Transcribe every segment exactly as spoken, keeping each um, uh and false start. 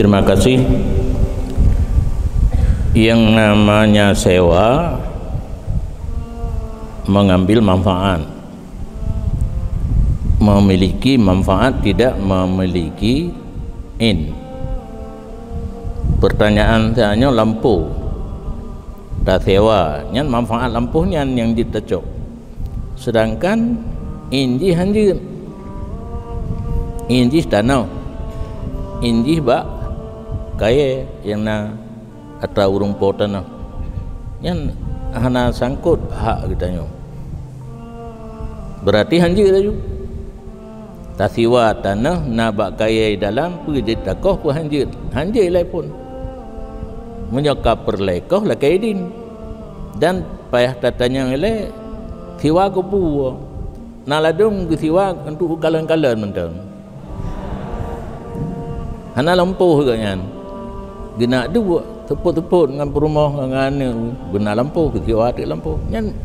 Terima kasih. Yang namanya sewa mengambil manfaat. Memiliki manfaat, tidak memiliki in. Pertanyaan saya nyoe lampôh tasewa, nyan manfaat lampôh nyan nyang jeuet tacok. Sedangkan in jih han jeuet. In jih tanoh. In jih bak kayée nyang na atra ureuëng po tanoh. Nyan hana sangkot hak geutanyoe. Berarti han jeuet laju. Tasiwa tanoh na bak kayée dalam, peue jeuet takoh, peue han jeuet. Han jeuet ilée phon. Meunyoe ka peureulée koh lakée idin. Dan payah tatanyong ilée, siwa keu peue? Na ladôm geusiwa untuk kalon-kalon mantong. Hana lampôh geuh nyan. Geunak duek, seupôt-seupôt ngon peurumoh, ngon, ngon aneuk, beuna lampôh, geusiwa teuk lampôh. Nyan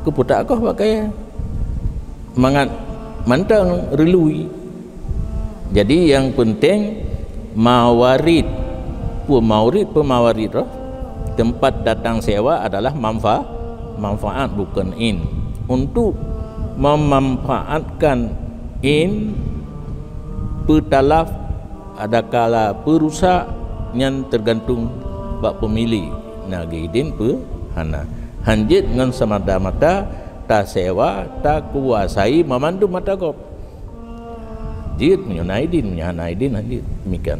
keupeue takoh bak kayée. Mangat mantong reului. Jadi, nyang peunteng mawarid. Peue mawarid, peue mawarid roh? Teumpat datang sewa adalah manfa-, manfaat, bukon in. Untuk memanfaatkan in, peutalaf, adakala peurusak, nyan teugantung bak peumilék, na geuidin peue hana. Han jeuet ngon seumata-mata tasewa, takuasai mamandum atra gob. Jeuet meunyoe na idin, meunyoe hana idin, han jeuet. Demikian.